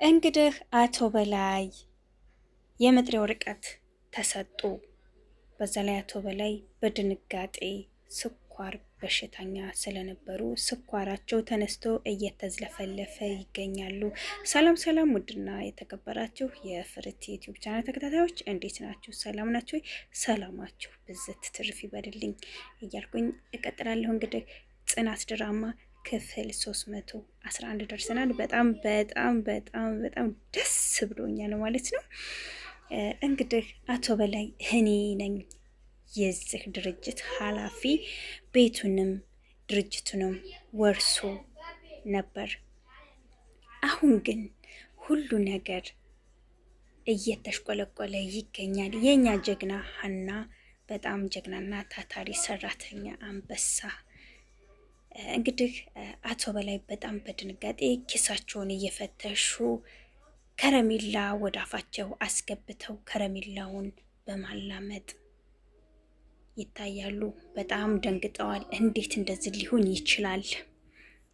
እንግዲህ አቶ በላይ የመጥሪያ ወረቀት ተሰጡ። በዛ ላይ አቶ በላይ በድንጋጤ ስኳር በሽተኛ ስለነበሩ ስኳራቸው ተነስቶ እየተዝለፈለፈ ይገኛሉ። ሰላም ሰላም! ውድና የተከበራችሁ የፍርት ዩቲዩብ ቻናል ተከታታዮች እንዴት ናችሁ? ሰላም ናችሁ? ሰላማችሁ ብዝት ትርፍ ይበልልኝ እያልኩኝ እቀጥላለሁ። እንግዲህ ጽናት ድራማ ክፍል 311 ደርሰናል። በጣም በጣም በጣም በጣም ደስ ብሎኛል ማለት ነው። እንግዲህ አቶ በላይ እኔ ነኝ የዚህ ድርጅት ኃላፊ፣ ቤቱንም ድርጅቱንም ወርሶ ነበር። አሁን ግን ሁሉ ነገር እየተሽቆለቆለ ይገኛል። የኛ ጀግና ሀና በጣም ጀግናና ታታሪ ሰራተኛ አንበሳ። እንግዲህ አቶ በላይ በጣም በድንጋጤ ኪሳቸውን እየፈተሹ ከረሜላ ወደ አፋቸው አስገብተው ከረሜላውን በማላመጥ ይታያሉ። በጣም ደንግጠዋል። እንዴት እንደዚህ ሊሆን ይችላል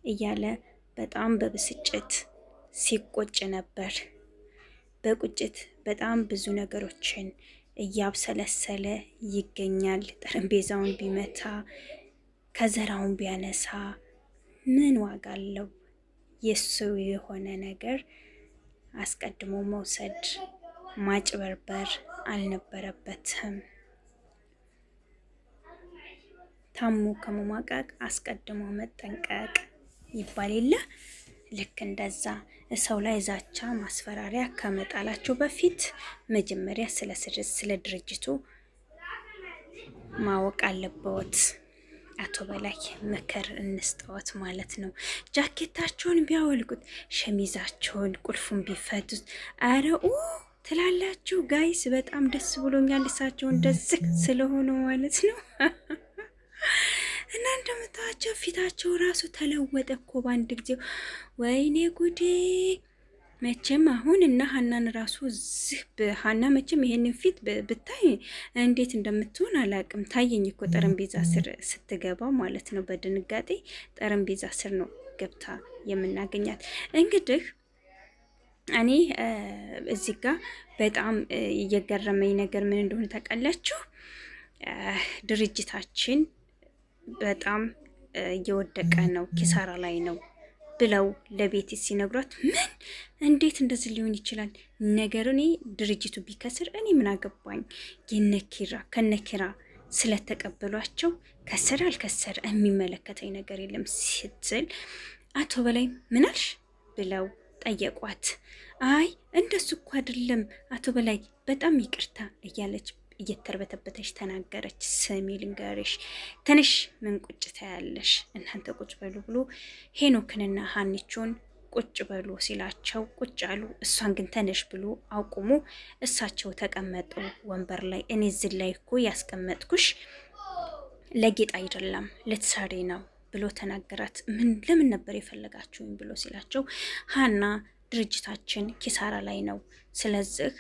እያለ በጣም በብስጭት ሲቆጭ ነበር። በቁጭት በጣም ብዙ ነገሮችን እያብሰለሰለ ይገኛል። ጠረጴዛውን ቢመታ ከዘራውን ቢያነሳ ምን ዋጋ አለው? የሱ የሆነ ነገር አስቀድሞ መውሰድ ማጭበርበር አልነበረበትም። ታሞ ከመማቀቅ አስቀድሞ መጠንቀቅ ይባል የለ። ልክ እንደዛ ሰው ላይ ዛቻ ማስፈራሪያ ከመጣላቸው በፊት መጀመሪያ ስለ ድርጅቱ ማወቅ አለበት። አቶ በላይ ምክር እንስጠወት ማለት ነው። ጃኬታቸውን ቢያወልቁት፣ ሸሚዛቸውን ቁልፉን ቢፈቱት አረ ትላላችሁ guys። በጣም ደስ ብሎኛል እሳቸው እንደዚህ ስለሆኑ ማለት ነው። እና እንደምታዋቸው ፊታቸው ራሱ ተለወጠ እኮ በአንድ ጊዜ። ወይኔ ጉዴ! መቼም አሁን እና ሀናን ራሱ እዚህ ሀና መቼም ይሄንን ፊት ብታይ እንዴት እንደምትሆን አላቅም። ታየኝ እኮ ጠረጴዛ ስር ስትገባ ማለት ነው። በድንጋጤ ጠረጴዛ ስር ነው ገብታ የምናገኛት። እንግዲህ እኔ እዚህ ጋር በጣም እየገረመኝ ነገር ምን እንደሆነ ታውቃላችሁ? ድርጅታችን በጣም እየወደቀ ነው፣ ኪሳራ ላይ ነው ብለው ለቤቲ ሲነግሯት ምን እንዴት እንደዚህ ሊሆን ይችላል? ነገር እኔ ድርጅቱ ቢከስር እኔ ምን አገባኝ? የነኪራ ከነኪራ ስለተቀበሏቸው ከሰረ አልከሰረ የሚመለከተኝ ነገር የለም ስትል አቶ በላይ ምን አልሽ ብለው ጠየቋት። አይ እንደሱ እኮ አይደለም አቶ በላይ በጣም ይቅርታ እያለች እየተርበተበተች ተናገረች። ስሚ ልንገርሽ፣ ትንሽ ምን ቁጭ ታያለሽ? እናንተ ቁጭ በሉ ብሎ ሄኖክንና ሀኒቾን ቁጭ በሉ ሲላቸው ቁጭ አሉ። እሷን ግን ተነሽ ብሎ አቁሞ እሳቸው ተቀመጡ ወንበር ላይ። እኔ እዚህ ላይ እኮ ያስቀመጥኩሽ ለጌጥ አይደለም ልትሰሪ ነው ብሎ ተናገራት። ምን ለምን ነበር የፈለጋችሁኝ ብሎ ሲላቸው ሀና ድርጅታችን ኪሳራ ላይ ነው፣ ስለዚህ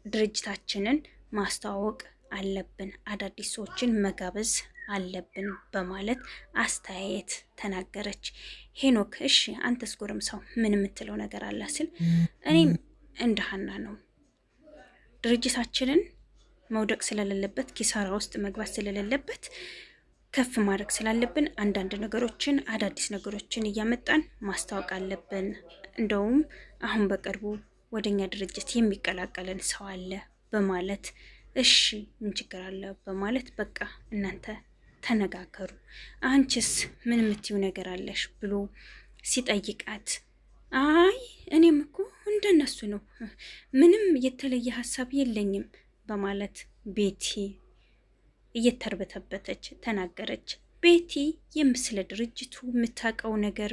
ድርጅታችንን ማስተዋወቅ አለብን፣ አዳዲስ ሰዎችን መጋበዝ አለብን በማለት አስተያየት ተናገረች። ሄኖክ እሺ አንተስ ጎረምሳው ምን የምትለው ነገር አለ ሲል እኔም እንደ ሀና ነው፣ ድርጅታችንን መውደቅ ስለሌለበት ኪሳራ ውስጥ መግባት ስለሌለበት ከፍ ማድረግ ስላለብን አንዳንድ ነገሮችን አዳዲስ ነገሮችን እያመጣን ማስታወቅ አለብን። እንደውም አሁን በቅርቡ ወደኛ ድርጅት የሚቀላቀለን ሰው አለ በማለት እሺ ምን ችግር አለ በማለት በቃ እናንተ ተነጋገሩ፣ አንቺስ ምን የምትይው ነገር አለሽ ብሎ ሲጠይቃት አይ እኔም እኮ እንደነሱ ነው፣ ምንም የተለየ ሀሳብ የለኝም በማለት ቤቲ እየተርበተበተች ተናገረች። ቤቲ የምስለ ድርጅቱ የምታውቀው ነገር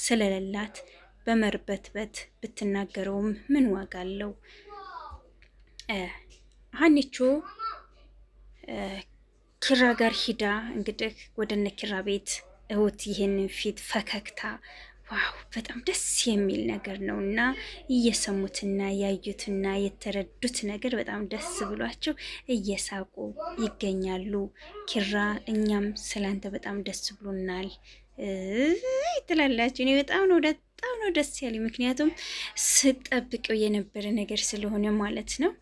ስለሌላት በመርበትበት ብትናገረውም ምን ዋጋ አለው? ሀኒቾ ኪራ ጋር ሂዳ እንግዲህ ወደነ ኪራ ቤት እውት ይህንን ፊት ፈከክታ wow በጣም ደስ የሚል ነገር ነው እና እየሰሙትና ያዩትና የተረዱት ነገር በጣም ደስ ብሏቸው እየሳቁ ይገኛሉ። ኪራ እኛም ስላንተ በጣም ደስ ብሎናል ትላላችሁ። እኔ በጣም ነው ነው ደስ ያለኝ፣ ምክንያቱም ስጠብቀው የነበረ ነገር ስለሆነ ማለት ነው።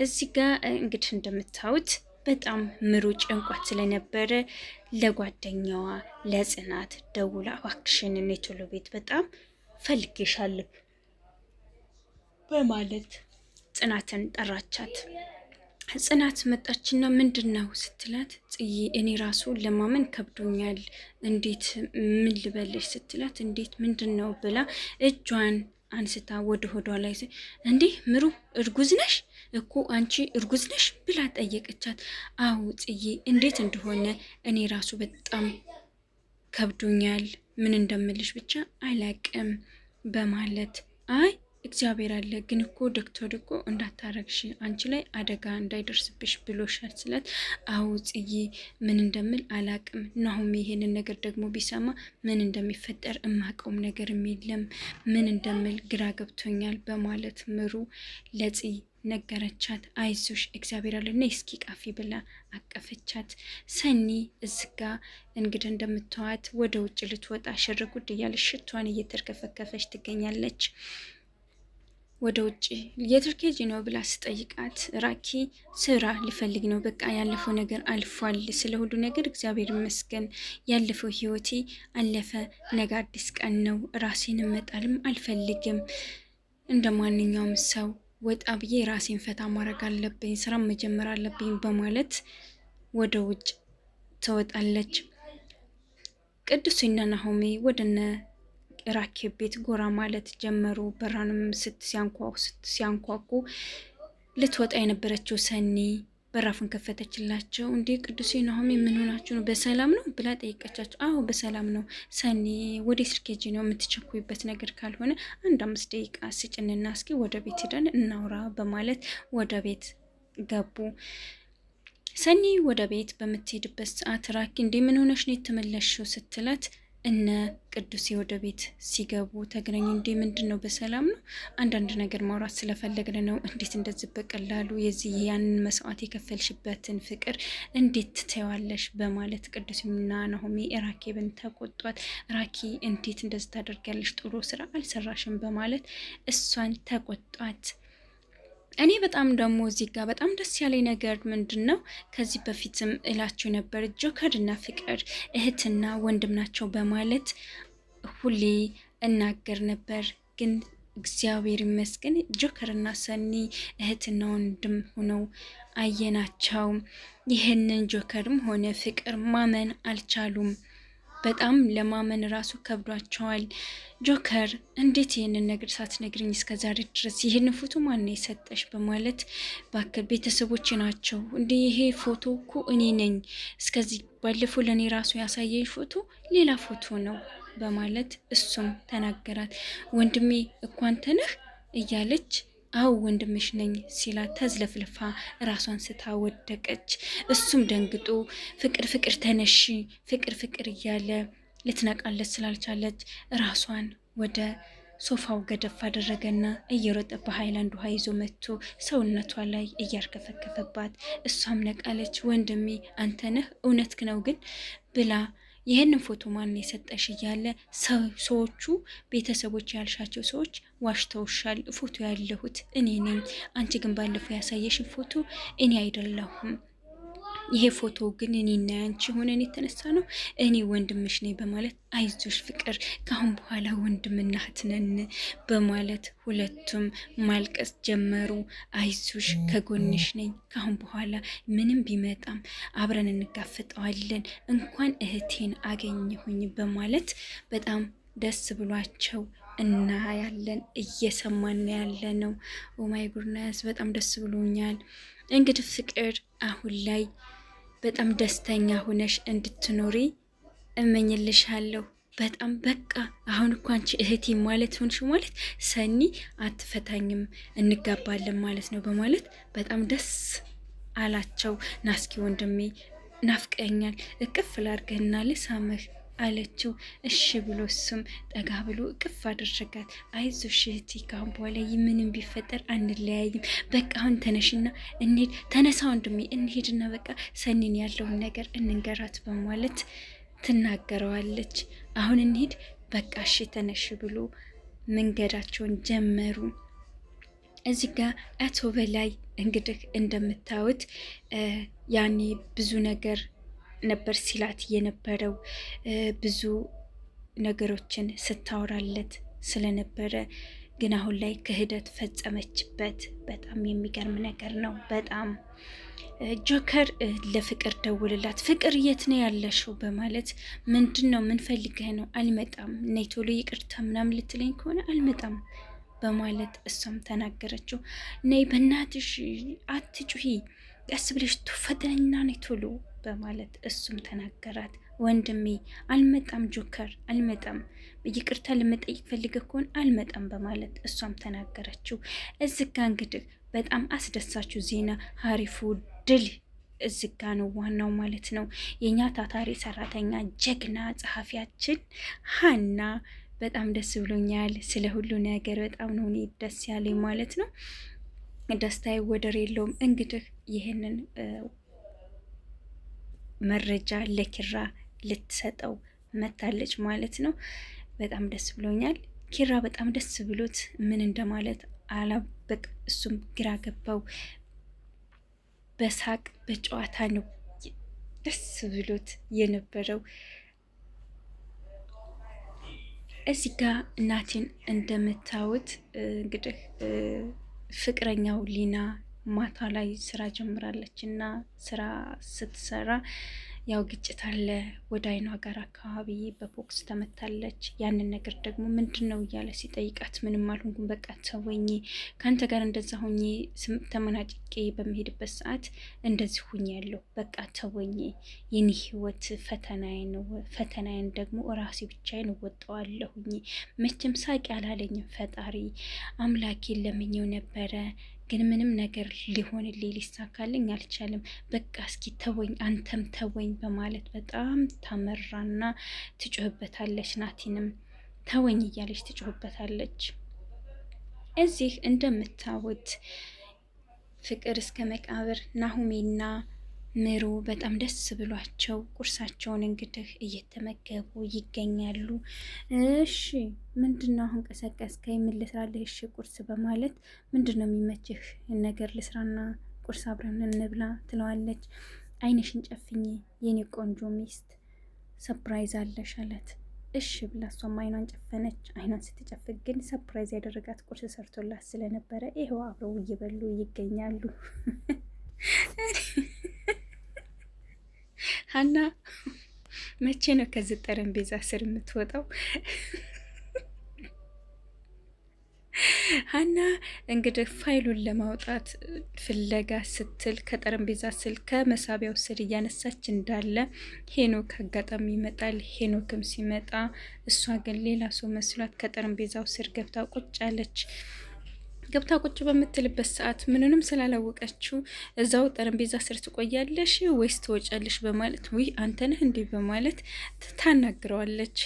እዚህ ጋር እንግዲህ እንደምታዩት በጣም ምሩ ጨንቋት ስለነበረ ለጓደኛዋ ለጽናት ደውላ እባክሽን እኔ ቶሎ ቤት በጣም ፈልጌሻለሁ በማለት ጽናትን ጠራቻት። ጽናት መጣችና ምንድን ነው ስትላት፣ ጽዬ እኔ ራሱ ለማመን ከብዶኛል፣ እንዴት ምን ልበልሽ ስትላት፣ እንዴት ምንድን ነው ብላ እጇን አንስታ ወደ ሆዷ ላይ፣ እንዲህ ምሩ እርጉዝ ነሽ እኮ፣ አንቺ እርጉዝ ነሽ ብላ ጠየቀቻት። አዎ ጽዬ፣ እንዴት እንደሆነ እኔ ራሱ በጣም ከብዶኛል፣ ምን እንደምልሽ ብቻ አላቅም በማለት፣ አይ እግዚአብሔር አለ፣ ግን እኮ ዶክተር እኮ እንዳታረግሽ አንቺ ላይ አደጋ እንዳይደርስብሽ ብሎሻል ስላት፣ አዎ ጽዬ ምን እንደምል አላቅም። ናሆም ይሄንን ነገር ደግሞ ቢሰማ ምን እንደሚፈጠር እማቀውም ነገርም የለም፣ ምን እንደምል ግራ ገብቶኛል በማለት ምሩ ለጽይ ነገረቻት። አይዞሽ እግዚአብሔር አለ፣ ነይ እስኪ ቃፊ ብላ አቀፈቻት። ሰኒ እዝጋ እንግዲህ እንደምታዋት ወደ ውጭ ልትወጣ ሽርጉድ እያለች ሽቷን እየተርከፈከፈች ትገኛለች። ወደ ውጭ የትርኬጂ ነው ብላ ስጠይቃት፣ ራኪ ስራ ልፈልግ ነው፣ በቃ ያለፈው ነገር አልፏል፣ ስለ ሁሉ ነገር እግዚአብሔር ይመስገን፣ ያለፈው ህይወቴ አለፈ፣ ነገ አዲስ ቀን ነው፣ ራሴን መጣልም አልፈልግም፣ እንደ ማንኛውም ሰው ወጣ ብዬ ራሴን ፈታ ማድረግ አለብኝ፣ ስራ መጀመር አለብኝ በማለት ወደ ውጭ ትወጣለች። ቅዱስና ናሆሜ ወደነ ራኬብ ቤት ጎራ ማለት ጀመሩ። በራንም ስት ሲያንኳኩ ልትወጣ የነበረችው ሰኒ በራፉን ከፈተችላቸው። እንዴ ቅዱሴ፣ ናሆሜ ምን ሆናችሁ ነው? በሰላም ነው ብላ ጠይቀቻቸው። አዎ በሰላም ነው ሰኒ፣ ወደ ስልኬጂ ነው የምትቸኩይበት ነገር ካልሆነ አንድ 5 ደቂቃ ስጭንና እስኪ ወደ ቤት ሄደን እናውራ በማለት ወደ ቤት ገቡ። ሰኒ ወደ ቤት በምትሄድበት ሰዓት ራኪ እንዴ ምን ሆነሽ ነው የተመለስሽው ስትላት፣ እነ ቅዱሴ ወደ ቤት ሲገቡ ተገናኙ። እንዴ ምንድን ነው በሰላም ነው? አንዳንድ ነገር ማውራት ስለፈለግን ነው። እንዴት እንደዚህ በቀላሉ የዚህ ያንን መስዋዕት የከፈልሽበትን ፍቅር እንዴት ትተዋለሽ? በማለት ቅዱስና ናሆሜ ራኬብን ተቆጧት። ራኪ እንዴት እንደዚህ ታደርጊያለሽ? ጥሩ ስራ አልሰራሽም በማለት እሷን ተቆጧት። እኔ በጣም ደግሞ እዚህ ጋር በጣም ደስ ያለኝ ነገር ምንድን ነው፣ ከዚህ በፊትም እላችሁ ነበር ጆከርና ፍቅር እህትና ወንድም ናቸው በማለት ሁሌ እናገር ነበር። ግን እግዚአብሔር ይመስገን ጆከርና ሰኒ እህትና ወንድም ሆነው አየናቸው። ይህንን ጆከርም ሆነ ፍቅር ማመን አልቻሉም። በጣም ለማመን ራሱ ከብዷቸዋል። ጆከር እንዴት ይህንን ነገር ሳትነግርኝ እስከዛሬ ድረስ፣ ይህንን ፎቶ ማን ነው የሰጠሽ? በማለት ባክል ቤተሰቦች ናቸው እንዴ፣ ይሄ ፎቶ እኮ እኔ ነኝ፣ እስከዚህ ባለፈው ለእኔ ራሱ ያሳየኝ ፎቶ ሌላ ፎቶ ነው በማለት እሱም ተናገራት። ወንድሜ እኮ አንተ ነህ እያለች፣ አው ወንድምሽ ነኝ ሲላት ተዝለፍልፋ ራሷን ስታ ወደቀች። እሱም ደንግጦ ፍቅር ፍቅር ተነሺ፣ ፍቅር ፍቅር እያለ ልትነቃለት ስላልቻለች ራሷን ወደ ሶፋው ገደፍ አደረገና እየሮጠ በሃይላንድ ውሃ ይዞ መጥቶ ሰውነቷ ላይ እያርከፈከፈባት እሷም ነቃለች። ወንድሜ አንተ ነህ፣ እውነት ነው ግን ብላ፣ ይህንን ፎቶ ማን የሰጠሽ እያለ፣ ሰዎቹ ቤተሰቦች ያልሻቸው ሰዎች ዋሽተውሻል፣ ፎቶ ያለሁት እኔ ነኝ። አንቺ ግን ባለፈው ያሳየሽን ፎቶ እኔ አይደለሁም። ይሄ ፎቶ ግን እኔና ያንቺ ሆነን የተነሳ ነው። እኔ ወንድምሽ ነኝ በማለት፣ አይዞሽ ፍቅር ከአሁን በኋላ ወንድምና እህት ነን በማለት ሁለቱም ማልቀስ ጀመሩ። አይዞሽ ከጎንሽ ነኝ፣ ከአሁን በኋላ ምንም ቢመጣም አብረን እንጋፈጠዋለን፣ እንኳን እህቴን አገኘሁኝ በማለት በጣም ደስ ብሏቸው እናያለን። እየሰማን ያለ ነው። Oh my goodness በጣም ደስ ብሎኛል። እንግዲህ ፍቅር አሁን ላይ በጣም ደስተኛ ሆነሽ እንድትኖሪ እመኝልሻለሁ። በጣም በቃ አሁን እኮ አንቺ እህቴ ማለት ሆንሽ ማለት ሰኒ አትፈታኝም፣ እንጋባለን ማለት ነው በማለት በጣም ደስ አላቸው። ናስኪ ወንድሜ ናፍቀኛል፣ እቅፍ ላርገህና ልሳምህ አለችው። እሺ ብሎ እሱም ጠጋ ብሎ እቅፍ አደረጋት። አይዞሽ እህቴ ካሁን በኋላ ምንም ቢፈጠር አንለያይም። በቃ አሁን ተነሽና እንሂድ፣ ተነሳ ወንድሜ እንሂድና በቃ ሰኒን ያለውን ነገር እንንገራት በማለት ትናገረዋለች። አሁን እንሂድ፣ በቃ እሺ ተነሽ ብሎ መንገዳቸውን ጀመሩ። እዚህ ጋ አቶ በላይ እንግዲህ እንደምታዩት ያኔ ብዙ ነገር ነበር ሲላት የነበረው፣ ብዙ ነገሮችን ስታወራለት ስለነበረ ግን አሁን ላይ ክህደት ፈጸመችበት። በጣም የሚገርም ነገር ነው። በጣም ጆከር ለፍቅር ደውልላት፣ ፍቅር የት ነው ያለሽው? በማለት ምንድን ነው ምን ፈልገህ ነው? አልመጣም፣ ነይ ቶሎ ይቅርታ ምናምን ልትለኝ ከሆነ አልመጣም በማለት እሷም ተናገረችው። ነይ በእናትሽ አትጩሂ፣ ቀስ ብለሽ ትፈጥነኝና ነይ ቶሎ በማለት እሱም ተናገራት። ወንድሜ አልመጣም፣ ጆከር አልመጣም፣ ይቅርታ ለመጠየቅ ፈልገህ ከሆነ አልመጣም በማለት እሷም ተናገረችው። እዚህ ጋ እንግዲህ በጣም አስደሳችው ዜና ሀሪፉ ድል እዚህ ጋ ነው ዋናው ማለት ነው። የእኛ ታታሪ ሰራተኛ ጀግና ጸሐፊያችን ሀና በጣም ደስ ብሎኛል። ስለ ሁሉ ነገር በጣም ነው እኔ ደስ ያለኝ ማለት ነው። ደስታዬ ወደር የለውም። እንግዲህ ይህንን መረጃ ለኪራ ልትሰጠው መታለች ማለት ነው። በጣም ደስ ብሎኛል። ኪራ በጣም ደስ ብሎት ምን እንደማለት አላበቅ፣ እሱም ግራ ገባው። በሳቅ በጨዋታ ነው ደስ ብሎት የነበረው። እዚህ ጋ እናቴን እንደምታዩት እንግዲህ ፍቅረኛው ሊና ማታ ላይ ስራ ጀምራለች እና ስራ ስትሰራ ያው ግጭት አለ። ወደ አይኗ ጋር አካባቢ በቦክስ ተመታለች። ያንን ነገር ደግሞ ምንድን ነው እያለ ሲጠይቃት ምንም አልሆንኩም፣ በቃ ተወኝ፣ ከአንተ ጋር እንደዛ ሆኜ ተመናጭቄ በሚሄድበት ሰዓት እንደዚህ ሁኜ ያለው በቃ ተወኝ፣ የኔ ህይወት ፈተናዬ ነው፣ ፈተናዬን ደግሞ ራሴ ብቻዬን እወጣዋለሁኝ። መቼም ሳቂ አላለኝም ፈጣሪ አምላኬን ለምኜው ነበረ ግን ምንም ነገር ሊሆንልኝ ሊሳካልኝ አልቻለም። በቃ እስኪ ተወኝ፣ አንተም ተወኝ በማለት በጣም ታመራና ትጮህበታለች። ናቲንም ተወኝ እያለች ትጮህበታለች። እዚህ እንደምታዩት ፍቅር እስከ መቃብር ናሁሜና ምሩ በጣም ደስ ብሏቸው ቁርሳቸውን እንግዲህ እየተመገቡ ይገኛሉ። እሺ ምንድን ነው አሁን ቀሰቀስከኝ? ምን ልስራልህ? እሺ ቁርስ በማለት ምንድን ነው የሚመችህ ነገር ልስራና ቁርስ አብረን እንብላ ትለዋለች። ዓይንሽን ጨፍኚ የኔ ቆንጆ ሚስት surprise አለሽ አላት። እሺ ብላ እሷም አይኗን ጨፈነች። አይኗን ስትጨፍን ግን surprise ያደረጋት ቁርስ ሰርቶላት ስለነበረ ይኸው አብረው እየበሉ ይገኛሉ። ሀና መቼ ነው ከዚህ ጠረጴዛ ስር የምትወጣው? ሀና እንግዲህ ፋይሉን ለማውጣት ፍለጋ ስትል ከጠረጴዛ ስር ከመሳቢያው ስር እያነሳች እንዳለ ሄኖክ አጋጣሚ ይመጣል። ሄኖክም ሲመጣ እሷ ግን ሌላ ሰው መስሏት ከጠረጴዛው ስር ገብታ ቁጭ አለች። ገብታ ቁጭ በምትልበት ሰዓት ምንንም ስላላወቀችው እዛው ጠረጴዛ ስር ትቆያለሽ ወይስ ትወጫለሽ በማለት ውይ አንተ ነህ እንዲህ በማለት ታናግረዋለች።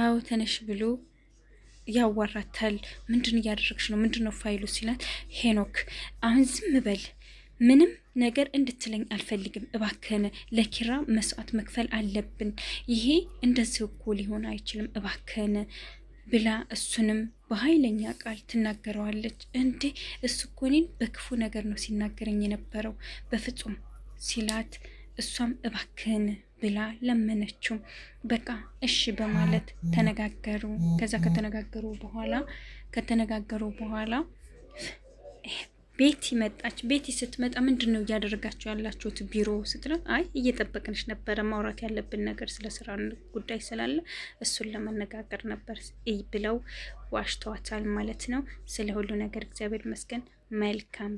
አዎ ተነሽ ብሎ ያዋራታል። ምንድን እያደረግሽ ነው? ምንድን ነው ፋይሉ ሲላት፣ ሄኖክ አሁን ዝም በል ምንም ነገር እንድትለኝ አልፈልግም። እባክህን ለኪራ መስዋዕት መክፈል አለብን። ይሄ እንደዚህ እኮ ሊሆን አይችልም። እባክህን ብላ እሱንም በኃይለኛ ቃል ትናገረዋለች። እንዴ እሱ እኮ እኔን በክፉ ነገር ነው ሲናገረኝ የነበረው በፍጹም ሲላት፣ እሷም እባክህን ብላ ለመነችው። በቃ እሺ በማለት ተነጋገሩ። ከዛ ከተነጋገሩ በኋላ ቤቲ መጣች። ቤቲ ስትመጣ ምንድን ነው እያደረጋችሁ ያላችሁት ቢሮ ስትላት፣ አይ እየጠበቅንሽ ነበረ፣ ማውራት ያለብን ነገር ስለ ስራ ጉዳይ ስላለ እሱን ለመነጋገር ነበር ብለው ዋሽተዋታል ማለት ነው። ስለ ሁሉ ነገር እግዚአብሔር ይመስገን። መልካም።